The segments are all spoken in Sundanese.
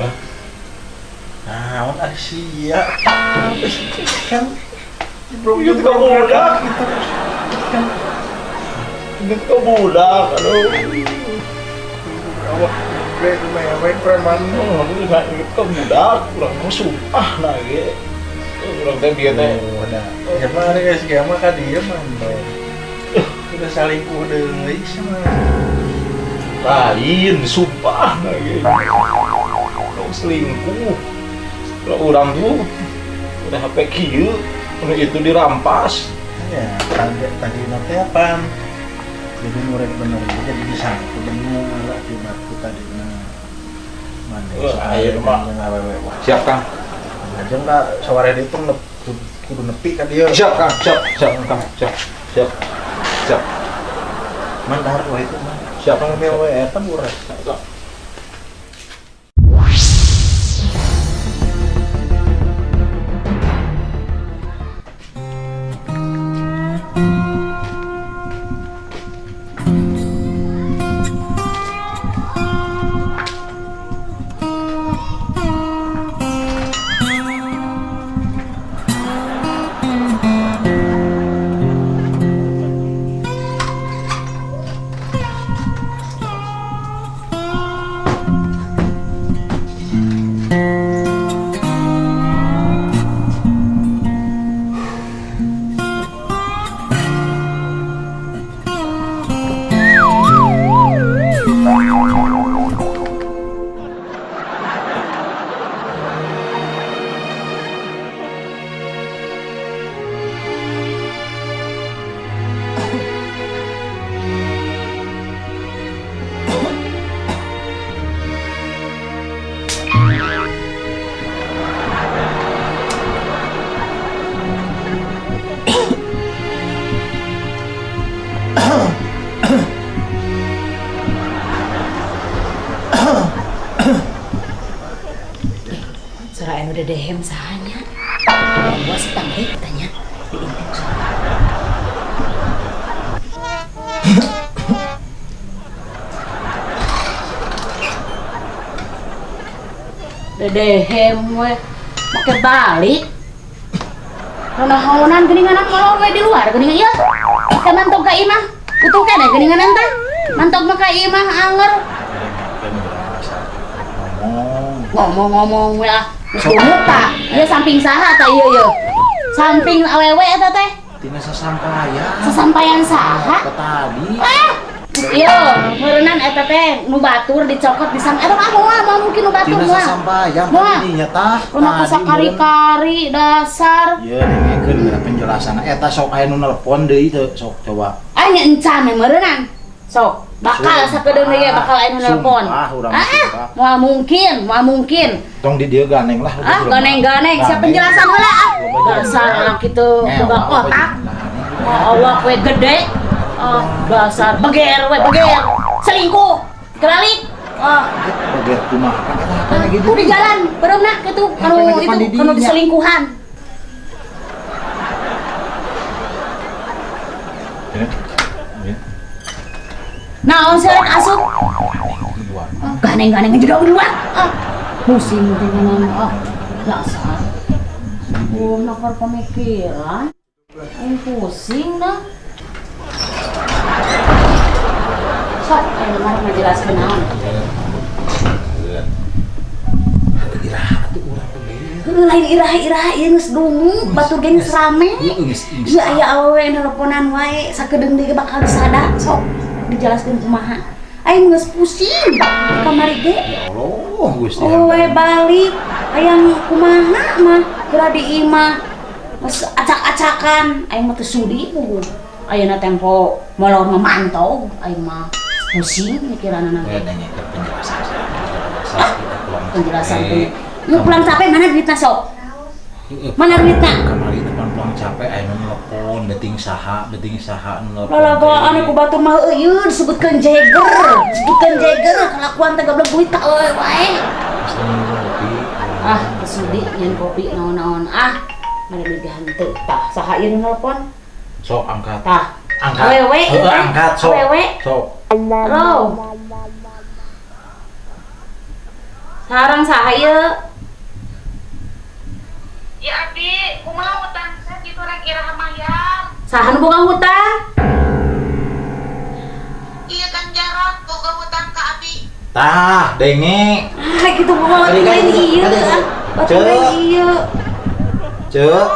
Hah? Naon ari sia? Kan Ingat ka budak gitu. Ingat ka budak, aduh. Awak gue mewek preman. Oh, aku nggak inget ka budak, urang mah sumpah nah ge. Urang teh bieu teh. Oh, ada. Ya mah ari geus ge mah ka dieu mah. Udah salingkuh deui sama. Lain, sumpah nah ge. Tong selingkuh. Kalau urang tuh udah HP kieu, udah itu dirampas. Ya, tadi nanti apa? Jadi murek bener jadi disangka bener akibatku tadi nah. Mana? Wah, ayo mah. Awewe wah. Siap, Kang. Aja enggak saware itu kudu nepi ka dieu. Siap, Kang. Siap, siap, Kang. Siap. Siap. Siap. Man dahar wah itu mah. Siap. Tong mewe eta murah. Siap. Suara anu dedehem sahanya. Gua setangrik tanya diintip suara. Dedehem we make balik. Nanahonan geuninganan molor we di luar geuningan ieu. Ka mantog ka imah. Utuh keneh geuninganan teh. Mantog mah ka imah anger. Ngomong-ngomong we ah. Geus muka. Ieu samping saha tah ieu ieu? Samping awewe eta teh. Tina sasampayan. Sasampayan saha? Tadi. Ah, ieu meureunnan eta teh nu batur dicokot disang eta mah moal moal mungkin nu batur Tina moal. sasampayan Moal. tadinya tah. Rumah sakari-kari dasar. Ieu dengekeun geura penjelasan eta sok aya nu nelpon deui teu sok coba. Ah nya encan we meureunnan. Sok bakal sakedeung deui bakal aya nu nelpon. Sumpah urang Ah, sumpah. moal mungkin, moal mungkin. Tong di dieu ganeng lah. Ah, ganeng-ganeng siap penjelasan heula ah. Dasar anak kitu boga otak. Oh, Allah we gede. Oh, dasar beger we beger. Selingkuh. Kelalik. Oh, Beger kumaha kan eta apa lagi tuh di jalan bereumna kitu kanu itu kanu diselingkuhan. Naon sih rek asup? Ganeng-ganeng juga di luar. Ah, pusing dengan ah, dasar. Oh, nakar pemikiran. Aing pusing dah. Sok, aing mah ngajelaskeun naon. Lain iraha-iraha ieu geus dungu, batur ge geus rame. Ieu aya awewe nelponan wae, sakedeung deui bakal disada. Sok dijelaskeun kumaha. Aing geus pusing kamari ge. Ya Allah, Gusti. Owe balik hayang kumaha mah geura di imah. Geus acak-acakan, aing mah teu sudi puguh. Ayeuna tempo molor mah mantog, aing mah pusing mikiranana ge. Dengekeun penjelasan. Penjelasan nu pulang capek mana duitna sok? Mana duitna? Kamari depan pulang capek aya nu nelpon, deting saha nu nelpon. Lalagaan ku batur mah euy disebutkeun jeger, disebutkeun jeger kalakuan teh goblok duit ka euy wae. Ah, kesudi nyen kopi naon-naon ah. Mana duit henteu tah saha ieu nu nelpon? Sok angkat. Tah. Angkat. Awewe. Heeh, angkat sok. Awewe. Sok. Halo. Sareng saha ieu? Ya abi, kumaha hutang teh kitu rek iraha mayar. Saha nu boga hutang? Iya kan Jarot boga hutang ka abi. Tah, denge. Ah, gitu boga Tadi kan lain ieu tadi ah. Batur Cek. lain ieu. Cek.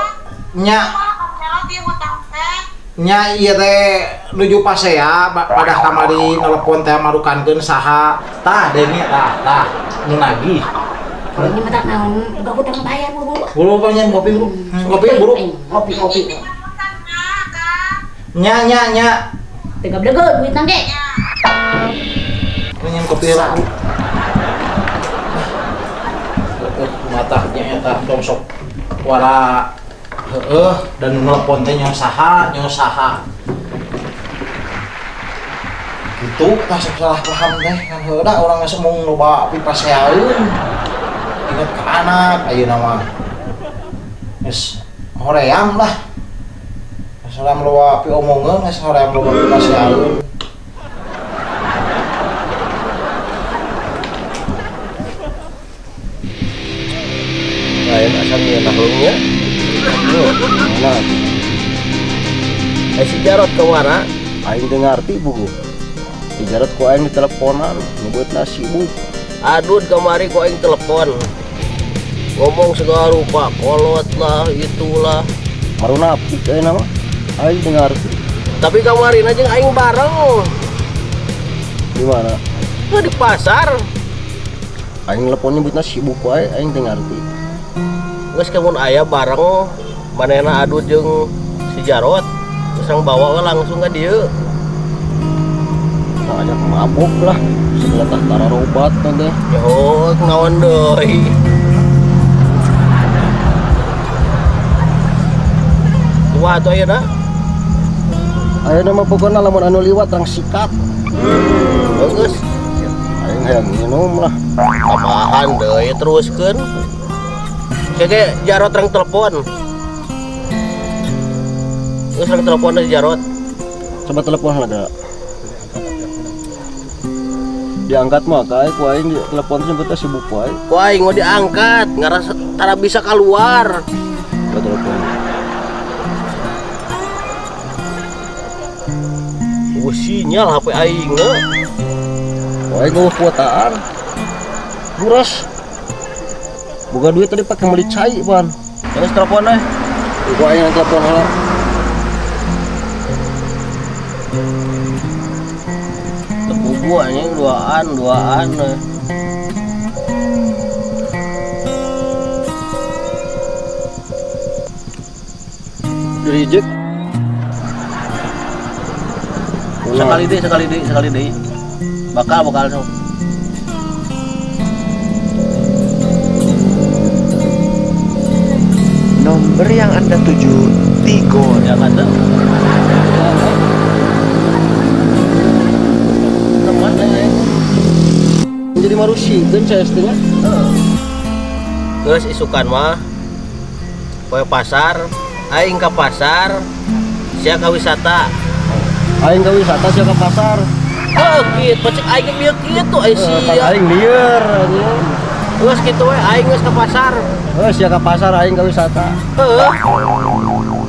Nya Kumaha Kang Jarot ieu hutang teh? Nya ieu teh nuju pasea padah kamari nelepon teh marukankeun saha. Tah denge tah tah nu nagih. Kalau ini mah naon boga hutang bayar buru. Buru pengen kopi buru. Kopi buru. Ngopi ngopi. Ini kan hutangna, Kang. Nya nya nya. Teu gablegeut duitna ge. Ya. Pengen kopi lah. Heeh, mata nya eta tong sok wara heeh dan nelpon teh nyaho saha, nyaho saha. Gitu tah sok salah paham teh kan heueuh da urang geus mung loba pipaseaeun. Inget ke anak ayeuna mah. Geus hoream lah. Geus hoream loba piomongeun, geus hoream loba pipaseaeun. Lain asal nyeunah nya. Nah, Eh si Jarot kemana? Aing teu ngarti buku. Si Jarot ku aing diteleponan, nyebutna sibuk. Adud kemari ku aing telepon. Ngomong segala rupa, kolot lah, itulah. Marunapik aing mah. Aing teu ngarti. Tapi kemarin aja aing bareng. Di mana? Nggak di pasar. Aing telepon nyebutna sibuk wae, aing teu ngarti. Geus kemun aya bareng manehna Adud jeung si Jarot. Terus yang bawa we langsung ke dieu. Nah, ajak mabuk lah. Segala tah tararobat teh. Yo, naon deui. Tua atuh ayeuna. Ayeuna mah pokona lamun anu liwat rang sikat. Geus. Aing hayang minum lah. Apaan deui teruskeun. Keke Jarot rang telepon. Geus rang telepon si Jarot. Coba telepon lah da. Diangkat mah kae ku aing di telepon teh nyebutna sibuk wae. Ku aing mau diangkat, ngarasa tara bisa keluar. Coba telepon. Wah, sinyal HP aing na. Ku aing eueuh kuotaan. Buras. Boga duit tadi pakai meuli cai, Pan. Terus telepon euy. Ku aing yang telepon heula. Tepugu anjing duaan, duaan euy. Di reject. Sekali deui, sekali deui, sekali deui. Bakal bakal sok. Nomor yang Anda tuju Tigor. Ya kan tuh. Teman eh. Jadi marusikeun CS teh nya. Geus isukan mah poe pasar, aing ka pasar, sia ka wisata. Aing ka wisata sia ka pasar. Heuh, kitu cek aing ge kitu ai Eh, pan sia. aing lieur anjing. Geus kitu we aing geus ka pasar. Heuh, sia ka pasar aing ka wisata. Heuh.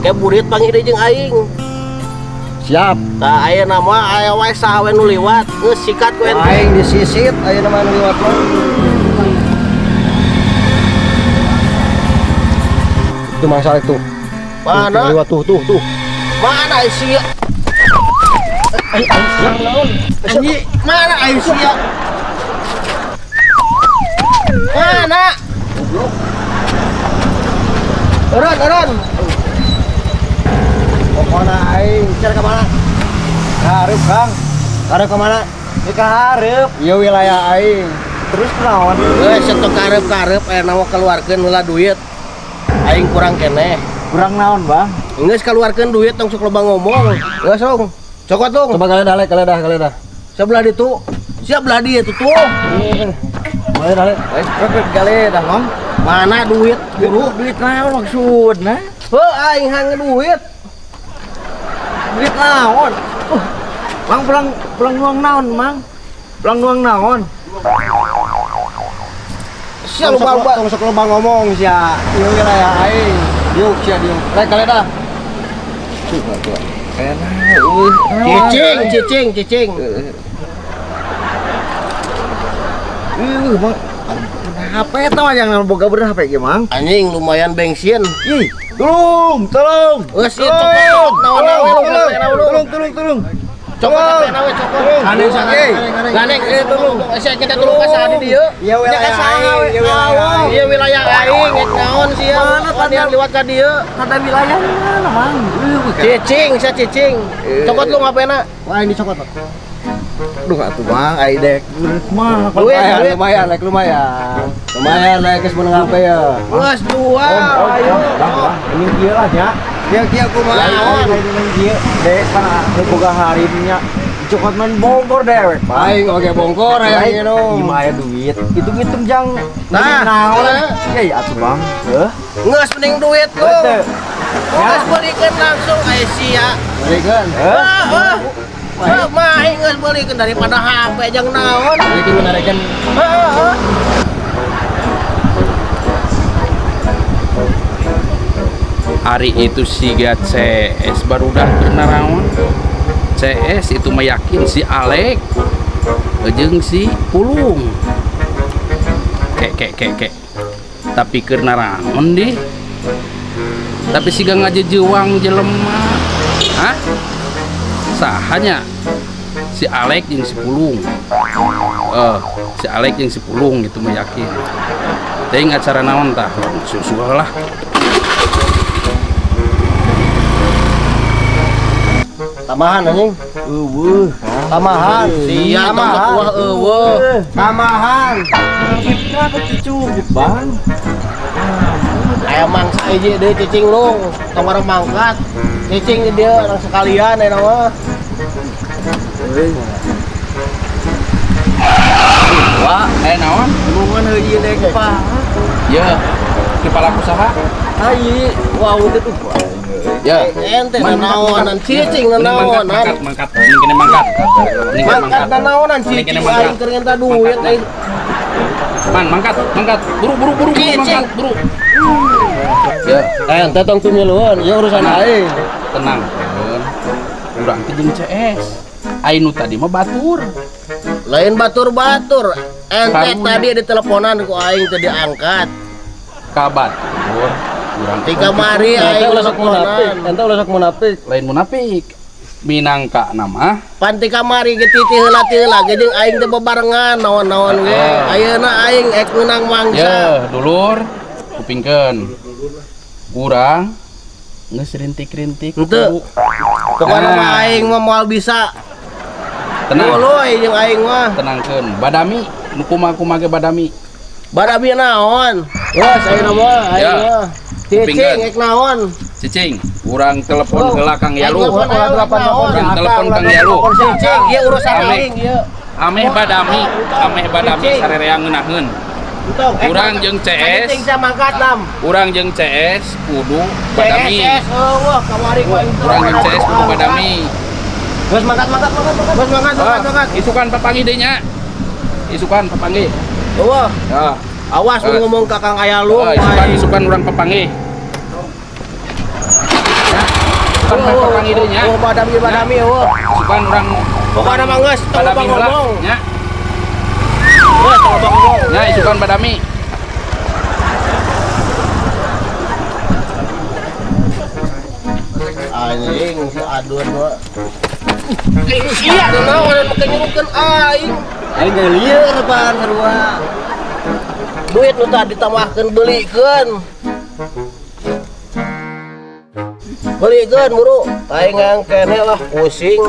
Ke burit panggih deui jeung aing. Siap. Tah aya mah aya wae saha we nu liwat, geus sikat ku ente. Aing disisit ayeuna mah nu liwat mah. Itu Mang Saleh tuh. Mana? Tuh, liwat tuh tuh tuh. Mana ai sia? Ai ai sia naon? Anjing, mana ai sia? Mana? Goblok. Eureun, eureun. Pokona aing cer ka mana? Ka hareup, Kang. Hareup ka mana? Di ka hareup. Ieu wilayah aing. Terus naon? Geus tong kareup-kareup aya mah keluarkeun heula duit. Aing kurang keneh. Kurang naon, Bang? Geus keluarkeun duit tong sok loba ngomong. Geus song. Cokot dong. Coba kalian dale, kalian dah, kalian dah. Sebelah ditu. Siap belah dia tuh tuh. Boleh dale. Rek kali dah, Mang. Mana duit buru? Duit naon maksudna? Heuh aing hang duit. Duit naon? Mang pulang pulang nuang naon, Mang? Pulang nuang naon? sia loba. Tong sok loba ngomong sia. Ieu wilayah aing. Diuk sia diuk. Rek kaledah. Enak euy. Cicing, cicing, cicing. Mang. HP eta mah yang boga bener HP ge, Mang. Anjing lumayan bensin. Ih, tolong, tolong. Geus ieu cokot naon-naon Tolong, tolong, tolong, tolong. Cokot HP we cokot. Aneh, aneh. Gandeng, tolong. Sia kita tulung ka saha di dieu? Iya wilayah aing, iya wilayah aing. Iya wilayah aing, rek naon sia? Mana Mana yang liwat ka dieu? Tanda wilayah mana, Mang? Cicing, sia cicing. Cokot lu ngapena? Wah, ini cokot. Duh, atuh Mang, ai dek. Mah, Duit, lumayan, duit. lumayan, lek lumayan. Lumayan, lek geus meunang HP ya. Geus dua, ayo. Ini kieu lah nya. Kieu kieu kumaha? Naon? Ini kieu. Dek pan boga harimnya. Cokot man Bogor dewek, Pak. Aing oge Bogor hayang nginum. Ieu mah aya duit. Hitung-hitung jang Nah, naon. Ya ya atuh Bang. Heuh. Geus mending duit lu. Betul. Geus beulikeun langsung aya sia. Berikan. Heuh. Heuh, mah aing geus beulikeun daripada HP jang naon. Berikan menarikan. Heeh. Hari itu siga CS baru dah naraon. CS itu meyakin si Alek jeung si Pulung. Kek kek kek kek. Tapi keur naraon dih. Tapi siga ngajejewang jelema. Hah? Sahanya si Alek jeung si Pulung. Si Alek jeung si Pulung itu meyakin. Teuing acara naon tah? Susul lah. Tambahan anjing. Eueuh. Tambahan. Sia tambahan. Wah eueuh. Tambahan. Kenapa cucu, Bang? Aya mangsa hiji deui cicing lung, tong warung mangkat. Cicing di dieu orang sekalian aya mah. Wah, aya naon? Hubungan heuh dek, Pak. Ya, kepala usaha. Tai, wow itu tuh. Ya. Ente nanaonan cicing nanaonan. Mangkat, mangkat, mending kene mangkat. Mending kene Mangkat mangkat. nanaonan Mending cicing kene mangkat. aing keur ngenta duit aing. Man, mangkat, mangkat. Buru, buru, buru, buru, Cicing. mangkat, buru. Ya, Ente tong tumiluan, ieu urusan aing. tenang. Urang teh jeung CS. Ai nu tadi mah batur. Lain batur-batur. Ente Karunya. tadi diteleponan ku aing teu diangkat. Ka batur. Urang Di kamari aing teleponan. Ente ulah sok munafik. Lain munafik. Minangka nama Panti kamari ge titi heula ti heula ge jeung aing teh bebarengan naon-naon ge. Ayeuna aing ek meunang mangsa. Ya, dulur, kupingkeun. Urang geus rintik-rintik. Henteu. Pokona mah Nah. aing mah moal bisa. Tenang. Tuluy jeung aing mah. Tenangkeun. Badami, nu kumaha-kumaha ge badami. Badami naon? Wah, ayeuna mah aing Ya. mah. Cicing Kupingkeun. ek naon? Cicing, urang telepon heula Kang Yalu. Telepon Urang telepon Kang Yalu. Cicing, ieu urusan Ameh. aing ieu. Ameh badami, ameh badami sarerea ngeunaheun. Urang jeung CS. Cicing saya mangkat lam. Urang jeung CS kudu badami. CS eueuh kamari ku aing. Urang jeung CS kudu badami. Geus mangkat mangkat mangkat mangkat. Geus mangkat mangkat mangkat. Isukan papanggih deui nya. Isukan papanggih. Eueuh, Ya. awas lu ngomong ka Kang Ayalung. Isukan isukan urang papanggih. Isukan papanggih deui nya. Oh, badami badami eueuh. Isukan urang Pokokna mah geus tong badami loba heula ngomong. nya. Geus tong loba ngomong. Nya isukan badami. Anjing si Adun mah. Iya, naon make nyuruhkeun aing. Aing geus lieur pan sarua. Duit nu tadi ditambahkeun beulikeun. Beulikeun buru. Aing ngangkene lah pusing.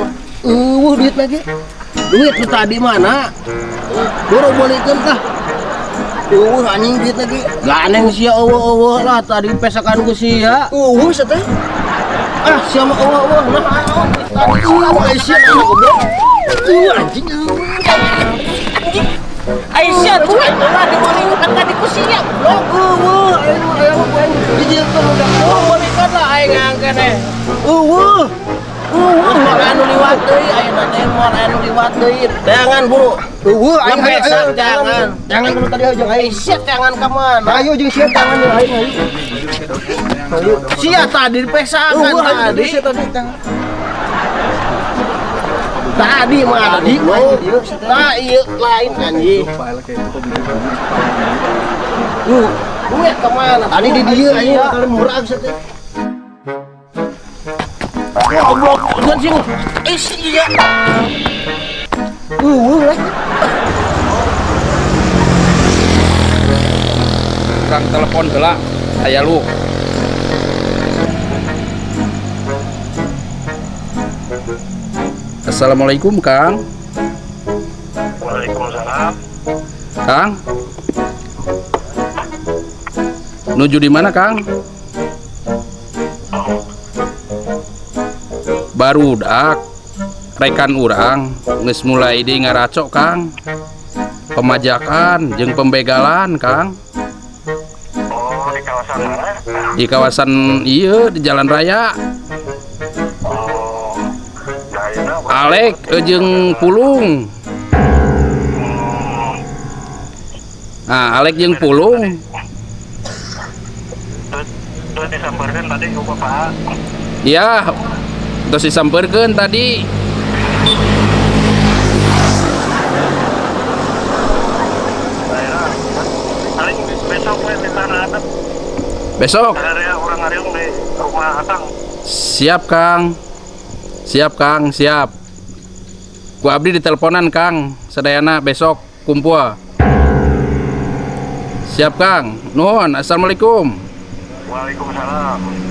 Eueuh duit lagi. Duit nu tadi mana? Buru beulikeun tah. Eueuh anjing duit lagi. Ganeng sia eueuh-eueuh lah tadi pesakan ku sia. Eueuh sia teh. Ah, sia mah eueuh-eueuh nah naon duit tadi. Eueuh ai sia mah goblok. Eueuh anjing eueuh. Aisyah tuh lah dibalikan tadi ku sia goblok. Eueuh aing mah aya mah aing dijieunkeun udah. Oh, balikan lah aing ngangkene. Eueuh. Eueuh moal anu liwat deui ayeuna teh moal anu liwat deui. Teangan buru. Euweuh aing Lepek, ayo jangan. Jangan kudu tadi jeung aing. Sia tangan ka mana? Ayo jeung sia tangan jeung aing ayo. Ayo. Sia tadi dipesangan Euweuh aing tadi. tadi sia tadi tangan. Tadi mah Tadi mah ieu sia teh. Nah, iya lain anjing. Duit kemana? Tadi di dieu aing kalau murag sia teh. Goblok, bukan sih. Eh, sia. Euweuh lah. Kang telepon heula aya lu. Assalamualaikum Kang. Waalaikumsalam. Kang. Nuju di mana Kang? Barudak rekan urang geus mulai di ngaracok Kang. Pemajakan jeung pembegalan Kang. Oh, di kawasan mana? Di kawasan iya di jalan raya. Oh, nah, Alek jeung Pulung. Nah, Alek jeung Pulung. Terus disampeurkeun tadi ku Bapak. Ya, terus disampeurkeun tadi. Paling besok we kita ngadep Besok. area orang ngariung di rumah Atang. Siap, Kang. Siap, Kang, siap. Ku abdi diteleponan, Kang. Sadayana besok kumpul. Siap, Kang. Nuhun. Assalamualaikum. Waalaikumsalam.